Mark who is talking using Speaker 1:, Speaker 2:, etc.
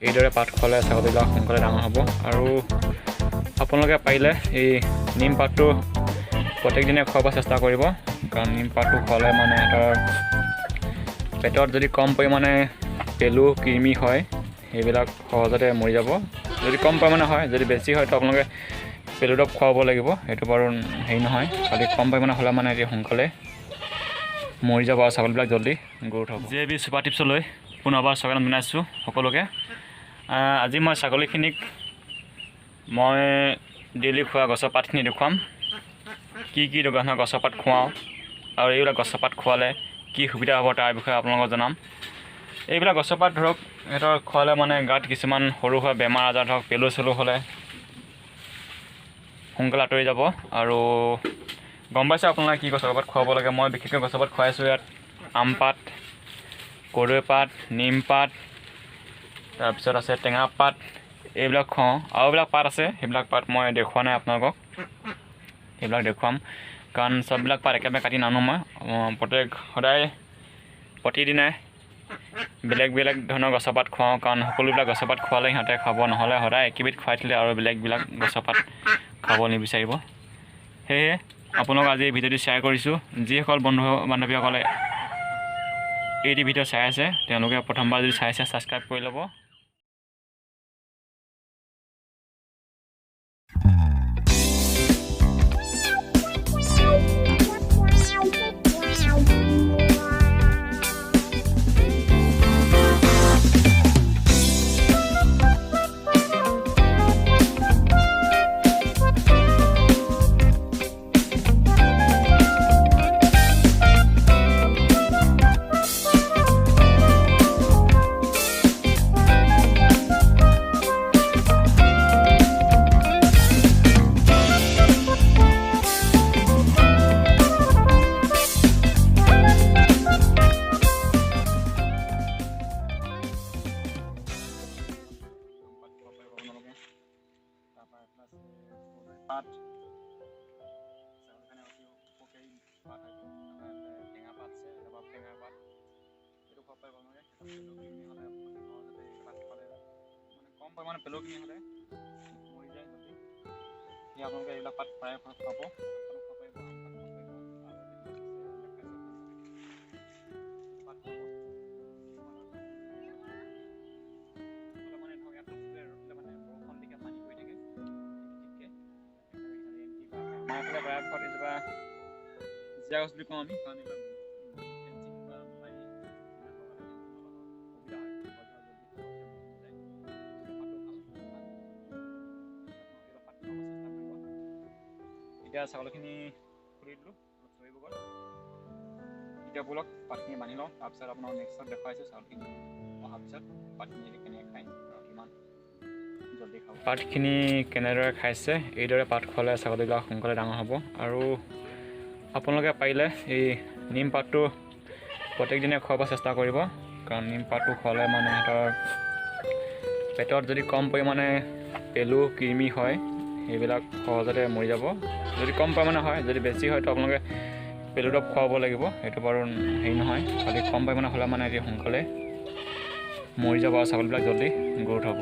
Speaker 1: এইদৰে পাত খোৱালে ছাগলীবিলাক সোনকালে ডাঙৰ হ'ব। আৰু আপোনালোকে পাৰিলে এই নিম পাতটো প্ৰত্যেক দিনে খুৱাব চেষ্টা কৰিব, কাৰণ নিম পাতটো খোৱালে মানে সিহঁতৰ পেটত যদি কম পৰিমাণে পেলু কৃমি হয়, সেইবিলাক সহজতে মৰি যাব, যদি কম পৰিমাণে হয়। যদি বেছি হয়, তো আপোনালোকে পেলু দৰৱ খুৱাব লাগিব। সেইটো বাৰু হেৰি নহয়, খালি কম পৰিমাণে হ'লে মানে এতিয়া সোনকালে মৰি যাব আৰু ছাগলীবিলাক জল্দি গ্ৰ'থ হ'ব। জে বি ছুপাৰ টিপছলৈ পুনৰবাৰ স্বাগতম জনাইছোঁ সকলোকে। আজি মই ছাগলীখিনিক মই ডেইলি খোৱা গছৰ পাতখিনি দেখুৱাম, কি কি ধৰণৰ গছৰ পাত খুৱাওঁ আৰু এইবিলাক গছৰ পাত খোৱালে কি সুবিধা হ'ব, তাৰ বিষয়ে আপোনালোকক জনাম। এইবিলাক গছৰ পাত ধৰক সিহঁতৰ খোৱালে মানে গাত কিছুমান সৰু সুৰা বেমাৰ আজাৰ, ধৰক পেলু চেলু হ'লে সোনকালে আঁতৰি যাব। আৰু গম পাইছে আপোনালোকে কি গছৰ পাত খুৱাব লাগে। মই বিশেষকৈ গছৰ পাত খুৱাইছোঁ ইয়াত আম পাত, কৰৈ পাত, নিম পাত, তাৰপিছত আছে টেঙা পাত, এইবিলাক খুৱাওঁ। আৰু এইবিলাক পাত আছে, সেইবিলাক পাত মই দেখুওৱা নাই আপোনালোকক, সেইবিলাক দেখুৱাম, কাৰণ চববিলাক পাত একেবাৰে কাটি নানো মই। প্ৰত্যেক সদায় প্ৰতিদিনাই বেলেগ বেলেগ ধৰণৰ গছৰ পাত খুৱাওঁ, কাৰণ সকলোবিলাক গছৰ পাত খোৱালে সিহঁতে খাব, নহ'লে সদায় একেবিধ খুৱাই থ'লে আৰু বেলেগবিলাক গছৰ পাত খাব নিবিচাৰিব। সেয়েহে আপোনালোক আজি এই ভিডিঅ'টো শ্বেয়াৰ কৰিছোঁ। যিসকল বন্ধু বান্ধৱীসকলে এইটো ভিডিঅ' চাই আছে, তেওঁলোকে প্ৰথমবাৰ যদি চাইছে, ছাবস্ক্ৰাইব কৰি ল'ব। পাত খাব পাৰিব আপোনালোকে। তাৰপৰা এইফালে আছে পাত, ছাগলীৰ কাৰণে অতি উপকাৰী পাত হয় এইটো। তাৰপৰা এইফালে টেঙা পাত আছে, ৰবাব টেঙাৰ পাত, এইটো খাব পাৰিব আপোনালোকে। পেলু কৃমি হ'লে অতি সহজতে এই পাত খালে মানে কম পৰিমাণে পেলু কৃমি হ'লে মৰি যায় জল্দি। সেয়ে আপোনালোকে এইবিলাক পাত প্ৰায় খাব, পাতো খাব পাৰিব, আম পাত খাব পাৰিব। আৰু এবিধ গছ আছে, দেখাইছোঁ আপোনালোকক, সেইটো পাত খাব। এইফালে মানে ধৰক ইয়াত ৰ'দ দিলে, ৰ'দ দিলে মানে বৰষুণ দিলে পানী পৰি থাকে টিপ টিপকৈ। আমাৰ এইফালে পৰাপক্ষত এজোপা জিয়া গছ বুলি কওঁ আমি, কাৰণ এইবিলাক ফেঞ্চিং বা বাৰী লগালে সুবিধা হয়, গছজোপা জল্দি মৰি যায়। পাতো ভাল, আপোনালোকে পাত খাব চেষ্টা কৰিব। এতিয়া ছাগলীখিনি খুলি দিলোঁ, অলপ চৰিব গ'ল। এতিয়া ব'লক, পাতখিনি বান্ধি লওঁ। তাৰপিছত আপোনাক নেক্সটত দেখুৱাইছোঁ ছাগলীখিনি অহাৰ পিছত পাতখিনি কেনেকৈ খায় আৰু কিমান জল্দি খাব। পাতখিনি কেনেদৰে খাইছে, এইদৰে পাত খোৱালে ছাগলীবিলাক সোনকালে ডাঙৰ হ'ব। আৰু আপোনালোকে পাৰিলে এই নিম পাতটো প্ৰত্যেক দিনে খুৱাব চেষ্টা কৰিব, কাৰণ নিম পাতটো খোৱালে মানে সিহঁতৰ পেটত যদি কম পৰিমাণে পেলু কৃমি হয়, সেইবিলাক সহজতে মৰি যাব, যদি কম পৰিমাণে হয়। যদি বেছি হয়, তো আপোনালোকে পেলু দৰৱ খুৱাব লাগিব। সেইটো বাৰু হেৰি নহয়, খালি কম পৰিমাণে হ'লে মানে এতিয়া সোনকালে মৰি যাব আৰু ছাগলীবিলাক জল্দি গ্ৰ'থ হ'ব।